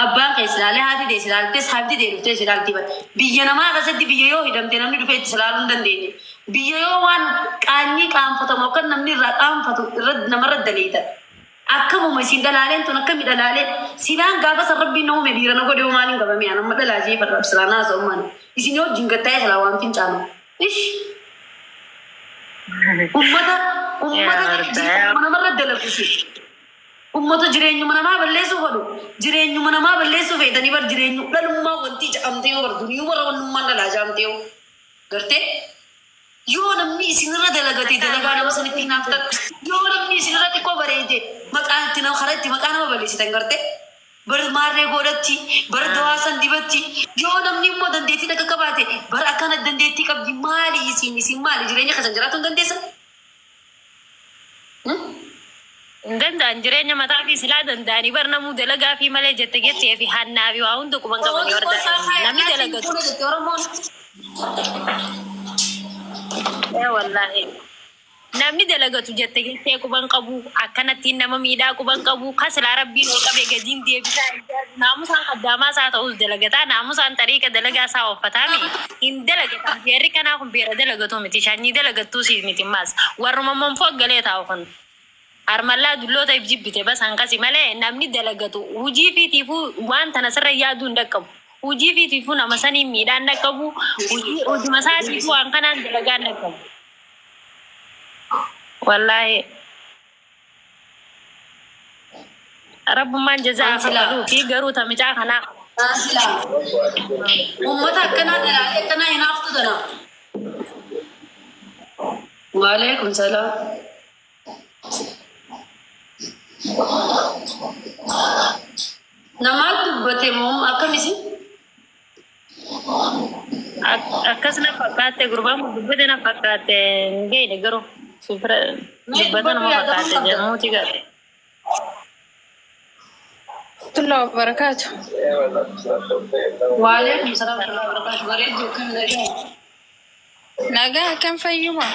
Abbaan kee silaalee, haati tee silaaltee, saabti tee dhuftee silaaltii bara. Biyya namaa keessatti biyya yoo hidhamte namni dhufee itti silaaluu hin dandeenye. Biyya yoo waan qaanyii qaanfatamu akka namni irraa qaanfatu irra namarra daleeytan. Akkamuma isin dhalaaleen tun akkami dhalaalee silaan gaafa san rabbiin na uume dhiira na godhe hoo maaliin qabame an amma dhalaa jee farraaf silaa naasa ummaan isin yoo wajjin gattaa'ee silaa waan fincaanu. Ish. Ummata ummata jireenyuma namarra dalagu isin. Ummata jireenyuma namaa balleessuu fedhu jireenyuma namaa balleessuu feetanii bar jireenyu dhalummaa wanti jedhamtee yoo bar duniyuu warra wannummaan dhalaa jedhamtee yoo gartee yoo namni isinirra dalagate dalagaa nama sanitti hinaaftan yoo namni isinirra xiqqoo bareede maqaa itti nama karaa itti maqaa nama balleessitan gartee bar maarree godhatti bar dawaa san dibatti yoo namni immoo dandeettii takka qabaate bar akkana dandeettii qabdi maali isin isin maali jireenya keessan jiraachuu hin dandeessan? Hin danda'an jireenya mataa fi silaa danda'anii bar namuu dalagaa fi malee jette jettee fi hannaa fi waa hunda quban qabanii Oromoon warda isaa faaya namni nyaatiin dalagatu. fuula jette Oromoon. Ee wallaahi. Namni dalagatu jette jettee quban qabu akkanattiin nama miidhaa quban qabu kan silaa rabbiin ol qabe gadiin deebisaa naamusaan kaddaamaa isaa ta'us dalagataa naamusaan xariiqa dalagaa isaa ooffataa mi hin dalagatan beerri kanaa kun beera dalagatu miti shanyii dalagattuu si miti maas warruma monfoo galee taa'u kun harmallaa dulloota if jibbite bas hanqasi malee namni dalagatu hujii fiitiifuu waan tana sirra yaaduu hin dhaqqabu. Hujii fiitiifuu nama saniin miidhaan dhaqqabu hujii hojuma isaatiifuu waan kanaan dalagaan dhaqqabu. Wallaahi rabbummaan jazaa An silaa kafaluu fi garuu tamicaa kanaa an silaa ummata akkanaa dhalaalee akkanaa hinaaftu tana. Waalaikum salaam. Namaa dubbate moo akkam isin? Akkas na fakkaatte gurbaan kun dubbate na fakkaatte hin beekne garuu sifira Mee dubbata dubbadhu nama yaadamuu fakkaatte qabda. jedhamuuti gara. الله وبركاته. Waalaikum salaam wa rahmatullahi wa barakatuh. Bareedduu akkam nagaa? Nagaa akkam fayyuma?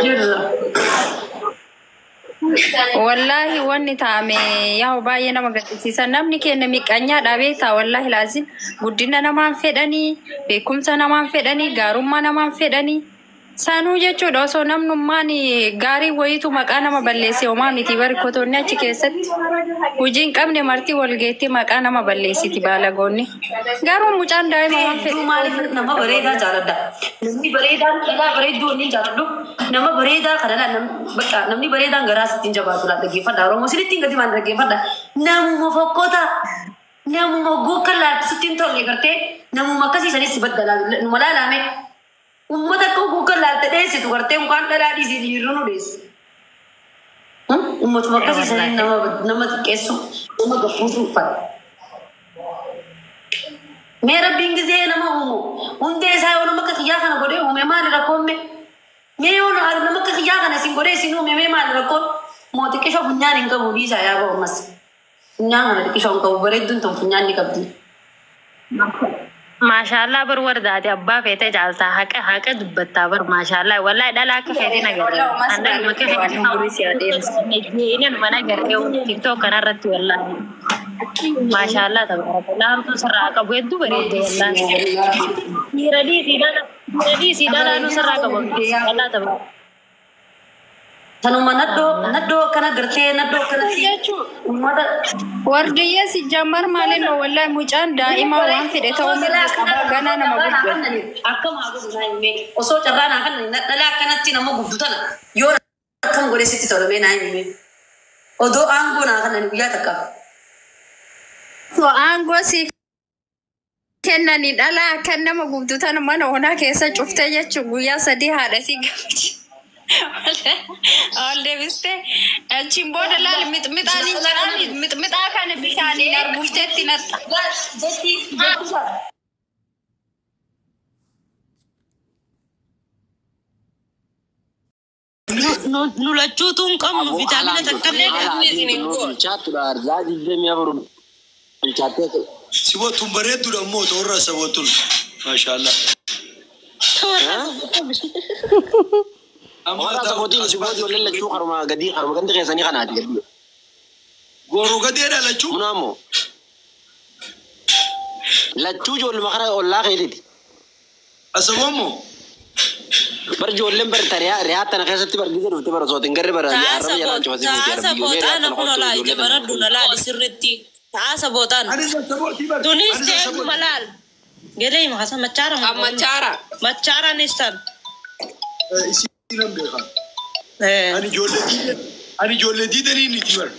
Jirra. Wallaahi wanni taa'ame yaa'u baay'ee nama gaddisiisa. Namni keenya miqqanyaa beektaa wallaahi laazim guddina namaan fedhanii, beekumsa namaan fedhanii, gaarummaa namaan fedhanii. Sanuu jechuudha osoo namnummaan gaarii wayiitu maqaa nama balleesse homaa miti bari kotoonni achi keessatti hojii hin qabne marti walgeetti maqaa nama balleessiti baalagoonni. Garuu mucaan daa'ima waan Hedduu fedhe maaliif nama bareedaa jaaladha. Namni bareedaan dhalaa bareedduu wanni jaaladhu. Nama bareedaa kana laa bakka namni bareedaan garaa sitti hin jabaatu laa dhaggeeffadha. Oromoo sinitti hin gadi maan dhaggeeffadha. Namuma fokkota namuma gokka laatu sitti hin tolle gartee namuma akkasii sanis si baddala numa laalaame. Uummata akka gokka laatte dheessitu gartee mukaan dhalaa dhiisii dhiirri nu dheessu. Uummatuma Ee akkasii saniin wallaahi. nama nama xiqqeessu nama gabbuusu uffata. Mee rabbiin gizee nama uumu hundee isaa yoo nama akka kiyyaa kana godhee uume maali rakkoon mee? Mee yoo nama akka kiyyaa kana isin godhee isin uume mee maali rakkoon? Moo xiqqishoo funyaan hin qabu dhiisaa yaa ba'u ammas. Funyaan kana xiqqishoo hin qabu bareedduun tun funyaan ni qabdi. Maashaallah bar wardaati abbaa feete caaltaa haqa haqa dubbattaa bar maashaallah wallahi dhala akka feete nagarree an dhaluma akka Waan umurii si adeemsa. feete nama nagarree tiktok kanarratti wallahi maashaallah tabarakallah hamtuu sirraa qabu hedduu bareedde wallahi dhiira dhiisii dhala dhiira dhiisii dhalaanuu sirraa qabu wallahi tabarakallah. Tanuma nadhoo nadhoo akkana gartee nadhoo akkanatti Jechuun uummata wardiyya si jammar maaliin wallahi mucaan daa'ima waan fedhe ta'uu mirga qaba ganaa nama guddaa. Akkam haa godhu naa himee osoo carraa naa kan dhalaa akkanatti nama gubdu tana yoo akkam godhe sitti tole mee naa himee odoo aangoo naa kanan guyyaa takkaaf. So aangoo si kennanii dhala akkan nama gubdu tana mana onaa keessa cuftee jechuun guyyaa sadii haadha si gamti. Ol deebistee achiin booda laal mixmixaan hin jiraan mixmixaa kana bishaaniin arguufteetti naxxa. Jetti jetti Nu lachuutu hin qabnu Aboo vitaamina alaan takka illee alaan dhabne isin hin nu goone. bilchaatudha. Arzaa 24 bilchaattee Sibootun bareedduudha immoo toorra sabootun. Maashaallah. Amma Warra ta'u sabootiin as si baate ijoolleen lachuu haruma gadii haruma gandi keessanii kanaati gadii. Gooroo gadeedha lachuu. Munaa moo? Lachuu ijoolluma kana ollaa keetiiti. Asaboo moo? Bar ijoolleen bar riyaa tana keessatti bar gisa dhufte bara osoo hin garre bara arraba jalaan cufasii fuute Taasa arabbiyyoo mee riyaa booxaana tana kun kottu olaa ijoollee ija tana baradhu na laali sirritti. Taasa booxaana. Anis asabootii bar. Tunis Anis ta'e asabooti. malaal. Gelee hima kasa machaara. Machaara. Machaara nistan. Isiin beekaa. Ani ijoollee diidanii niti bar.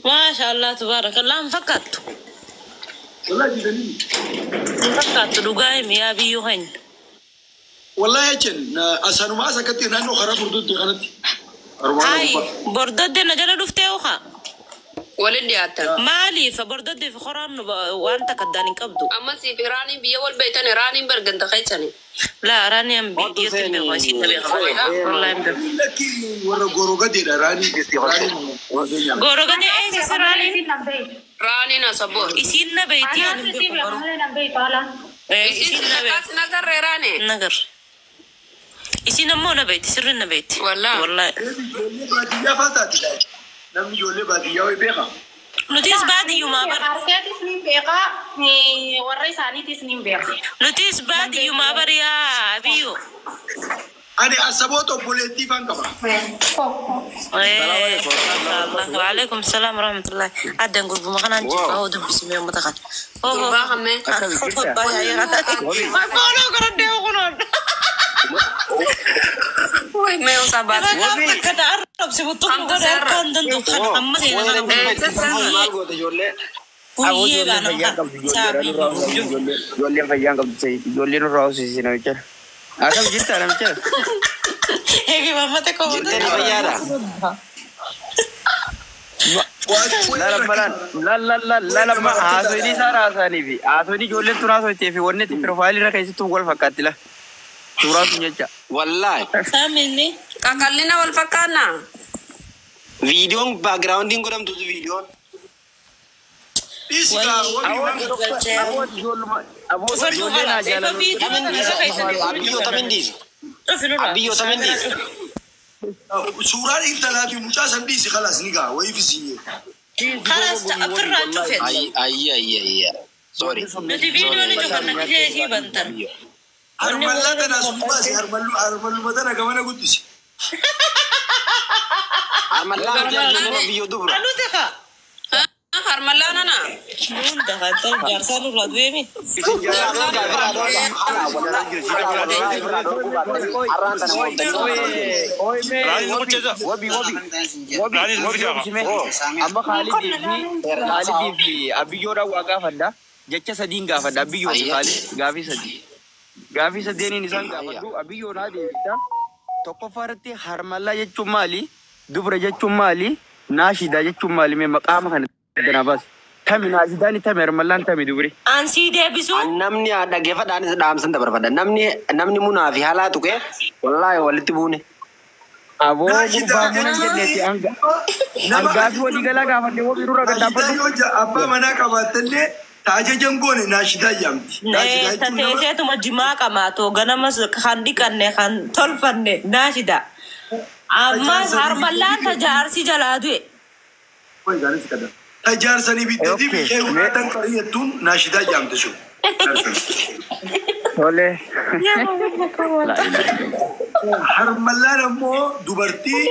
Maasha Allah tabaarakallah hin fakkaattu. Wallaahi diidanii niti. Hin fakkaattu dhugaa himi yaa biyyoo keenya. Wallaahi jechuun asanumaa as akkatti naannoo karaa furduutti kanatti. Hayi bordodde na jala dhuftee uka. Waliin dhiyaatan. Maaliif bordodde fi qoraan waan takka addaan hin qabdu. Amma siif Iraaniin biyya wal beektan Iraaniin berganta keessani. Laa Iraanii an biyyatti hin beeku asiin na beeka. Wallaahi hin beeku. Lakki warra gooroo gadeedha raanii. Goorogadee eessa Iraaniin? Raaniin asaboot. Isiin na beekti ani hin beeku garuu. Isiin Isiin na beekti. akkas nagarra Iraanii. Nagar. Isiin ammoo na beekti sirriin na beekti. Wallaahi. Wallaahi. Ijoollee baadiyyaa fa'aa taati. Namni ijoollee baadiyyaa wayii beekaa. Nutis baadiyyumaa bara. Arseetis ni beekaa, warra isaaniitis ni beeka. Nutis baadiyyumaa bara yaa biyyoo. Ani asaboota obboleettii faan qaba. Waalaikum salaam warahmatullahi. Addan gurbuma kanaan jibba hoo dubbisumee uummata kana. Gurbaa hammee. Fooloo godhadhee kunoon. Way mee osaa baase. Akka arrabsi buttuun godhe akka hin danda'u kan amma seenaa kana Maal goote ijoollee? guyyee baana Ijoolleen fayyaan qabdu ta'e ijoolleen irraa hojjechiise namicha. Akkam jirta namicha? Eegi mamma xiqqoo Jirtani fayyaadha. Lalama haasofni isaa haasaanii fi haasofni ijoolleen tun haasoftee fi wanni itti piroofaayilii irra keessattuu wal fakkaatti la. Suuraa sun jecha. Wallaahi. Saaminni. Qaqallina wal fakkaannaa. Viidiyoon baagiraawundiin godhamtutu viidiyoon. Ijoolleen haa jaalannu. Abbiyyoo tamin dhiisa. Abbiyyoo tamin dhiisa. Suuraan intalaa fi mucaa san dhiisi kalaas ni ga'a wayii fisiinyee. Kalas ofirraa cufe. Ayyi ayyi ayyi. Sorry. Nuti viidiyoo ni cufanna gisee isii bantan. Harmallaa tana sun baasi harmalluma tana gamana guddisi. Harmallaa miti ijoollee biyyoo dubra. Anu taka. Harmallaa nana. Nuun dafa ta'u jaarsaa nurraa du'eemi. Amma Khaalidii fi Abiyyoodhaan waa gaafadha. Jecha sadiin gaafadha. Abiyyoo fi Khaalid gaafii sadii. Gaafii sadeeniin isaan gaafadhu. Abiyyoon haa deebita. Tokkoffaa irratti harmallaa jechuun maali? Dubra jechuun maali? Naashidaa jechuun maali? Mee maqaama kana danaa baasi. Tami naashidaan tami harmallaan tami dubri. Ansii deebisuu. Namni dhaggeeffadhaanis dhaamsan dabarfadha. Namni munaa fi halaa tuqee wallaahi walitti buune. Aboo gurbaa muna hin jenneeti hangaafi walii galaa gaafadhe woo biiruu gad Naashidaa dhaabbatu. yoo abbaa manaa qabaattellee taajajan goone naashidaa jaamti. Naashidaa jechuun nama Tateeseetuma jimaa qamaatoo ganamas kan dhiqanne kan tolfanne naashida. Ammas harmallaan tajaarsi jalaa du'e. Tajaarsanii bitteetii fi qe'ee tan qarii jettuun naashidaa jaamti sun. Tole. Harmallaan ammoo dubartii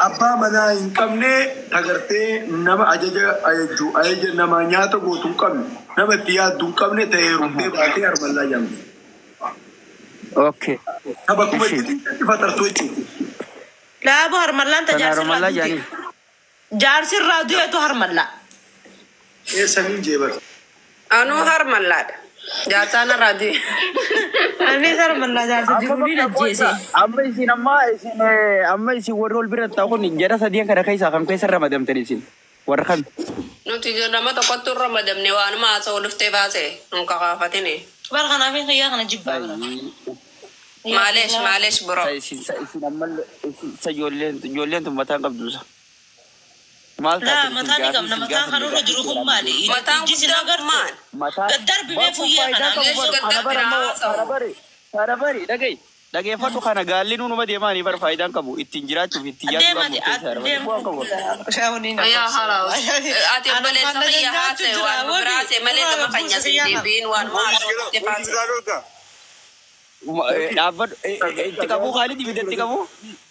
abbaa manaa hin qabne tagartee nama ajaja ajaju ajaja nama nyaata gootu hin qabne nama itti yaaddu hin qabne ta'ee heerumtee baatee harmallaa jaamti. Okay. Saba kuma itti fatartuu jechuudha. Laaboo harmallaan Sana tajaarsirraa harmallaa du'e. jaanii. Jaarsirraa du'etu harmallaa. Eessaniin jeebar. Anuu harmallaadha. Jaarsaan irraa du'e. Anis harmallaa jaarsa jiruun ajjeese. Amma isin amma isin amma isin warri ol bira taa'u kun jara sadiin kana keessaa kam keessa ramadamtan isin warra kam? Nuti nama tokkotti hin ramadamne waanuma haasa'u dhuftee baase nun kakaafatini. Bara kanaaf xiyyaa kana jibbaa bara. Maaleesh maaleesh bro. Isin isin ammallee isa ijoolleen ijoolleen tun mataan qabdu isa. Maal Laa taate mataan ni qabna mataan kan irra jiru kun maali? Mataan Ijji sin guddaan kun agartu. maal? Mataa Gad darbi mee fuyyee kana. Leesh gad darbi haasa'u. Kana bari dhaga'i. Dhageeffadhu kana gaalli numa deemaanii bar faayidaan qabu ittiin jiraachuuf ittiin yaaduudhaaf murteessaadha. Bu'aan qabu. Yaa halaas. Ati obboleessa kiyya haasa'e waan nu biraa haasa'e malee gama keenya sin deebiin waan haasa'u dhuftee faasa'e. Dhaabbadhu itti qabuu Khaalid ibidda itti qabuu.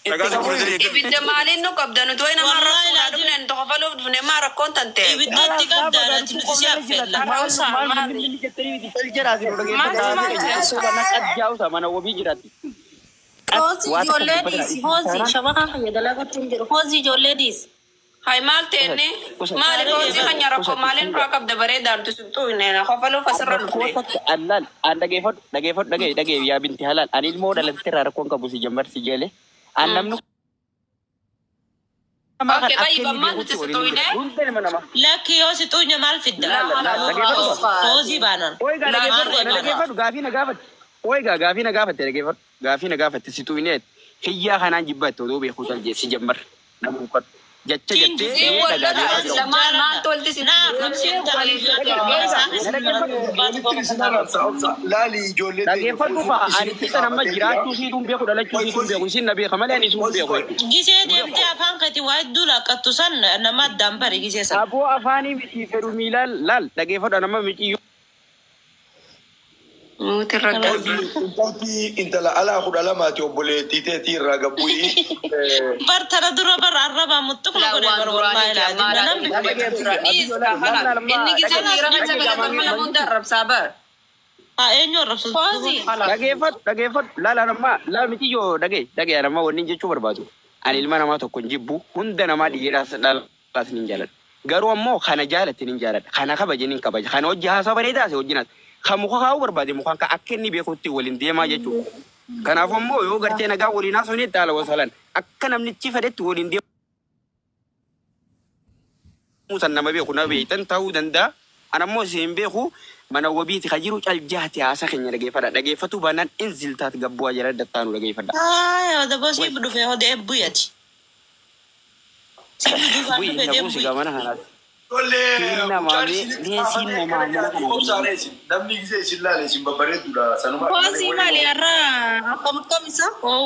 Itti qabuu. Ibidda maaliin nu qabda nuti wayi nama rakkoo dhufne nu tokofaluuf dhufne maa rakkoon tan ta'e. Ibidda itti qabda nuti si affeella. Maal maal inni jettanii miti cal jedhaati nu dhaggeeffadhu. Mana wabii jiraatti. Foozii ijoollee dhiisi. Foozii shabakaan fayyadalaa gochuun jiru. Foozii ijoollee dhiisi. Hay maal teenne maali foozii keenya rakkoo maaliin irraa qabda bareedaa nuti suttuu hin kofaluuf asirra dhufne. Allaal an dhageeffadhu dhageeffadhu dhagee dhagee yaa binti halaal ani ilmoo dhalatte irraa rakkoon qabu si jammar si jale an namni Okay, tayyib ammaa nuti suttuu hin hunda ilma namaa. Lakki yoo si xuunya maal fidda? Foozii baanaan. Oigaa dhageeffadhu gaafii na gaafatte. Oigaa gaafii na gaafatte dhageeffadhu gaafii na gaafatte si xuuneet hiyyaa kanaan jibbatte odoo beekuu cal si jammar nama uffadhu. Jecha jettee Siin wallata lamaan maal tolti si Laali ijoollee Dhageeffadhu fa'a ani sitan amma jiraachuu siituun beeku dhalachuu siituun beeku isin na beeka malee ani isuun beeku. Gisee deemtee afaan keetii waa hedduu laaqqattu san nama addaan bari gisee san. Aboo afaanii miti fedhu miilaan laal dhageeffadhu nama miciyyuu. Nuti irra darbe. Intalti intala alaa 12ti obboleettii teetii irraa gabbu'ii. Bar tana dura bar arrabaa muxuqna godhe bar wallaahi laadim namni Inni gisee miira keessa galan nama hunda arrabsaa bar. Haa eenyu arrabsu? Foozii. Dhageeffadhu dhageeffadhu laal anamma laal miciyyoo dhagee dhagee anamma wanni jechuu barbaadu. Ani ilma namaa tokko hin jibbu hunda namaa dhiiraas dhalaas ni jaaladha. Garuu ammoo kana jaalatti ni jaaladha. Kana kabaje ni kabaja. Kana hojii haasaa bareedaa ase hojii naas. Kan muka kaa'uu barbaade mukaan ka akka inni beekutti waliin deemaa jechuudha. Kanaafuu ammoo yoo gartee nagaa waliin haasofne itti haala wasalan akka namnichi fedhetti waliin deemuu san nama beeku na beektan ta'uu danda'a. Ana ammoo isin beeku mana wabiiti ka jiru caljaati haasa keenya dhageeffadha. Dhageeffatu baanaan inziltaat gabbu'aa jala dattaanu dhageeffadha. Haa daboo siif dhufe hodee ebbuyati. Siif duubaan Bu'i dhufe na buusi ebbuyati. gaa mana kanaati. Ijoollee Nama mucaan mee isin mee siin namaa mana kana. Obsaadha isin namni gisee isin laale isin babbareedduudha sanuma. Foozii maali har'a akkam akkam isa?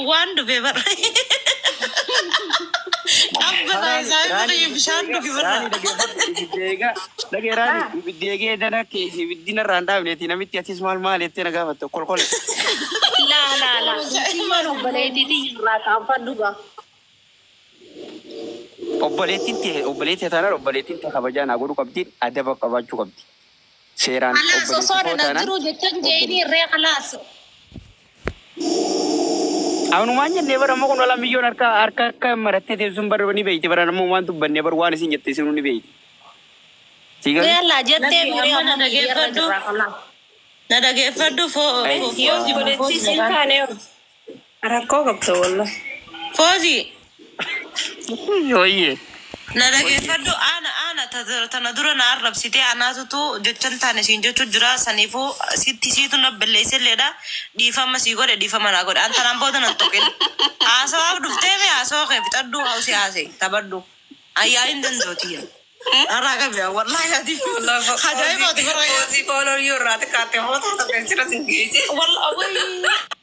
Waan dhufe bara. Qabbataa isaa bira bishaan dhugi bara. Raani dhageeffadhu ibiddeegaa dhagee raani ibiddeegee dana keessa ibiddina irraa hin dhaabneeti namitti atis maal maal jettee na gaafatte kolkole. Laa laa laa. Mucayyoon obboleettiitii irraa kaanfadhu gaa. Obboleettiin ta'e obboleettii taanaan obboleettiin ta'e kabajaa naa godhuu qabdi adaba qabaachuu qabdi. Seeraan Khalaas obboleettii osoo koo na taanaan jiru jechan jeeni irree khalaas. Anumaan jennee bara amma kun ala miyyoon harka harka akka marattee teessuun bara ni beeyti bara namuu waan dubbannee bara waan isin jette isinuu ni beeyti. Siigalee? Yalla jettee Lakki miree amma na amma miidiyaa irra dhageeffadhu. jirra khalaas. Na dhageeffadhu Yoo obboleettii siin taane rakkoo qabda wallah. Foozii. Ooyyee. Na dhageeffadhu ana ana tana dura na arrabsitee anaatutu jechan taane siin jechuu jira saniifuu sitti siitu na balleesselleedha dhiifama sii godhe dhiifama naa godhe an tanaan booda nan tuqin haasawaaf dhuftee mee haasawaa kee fixadhu hausii haasee taphadhu ayyaa hin danda'u Arraa qabi wallaahi ati ajaa'ibaati bara Foozii fooloo yoo irraa xiqqaatte footoo tokko jira sin geesse. wallaahi.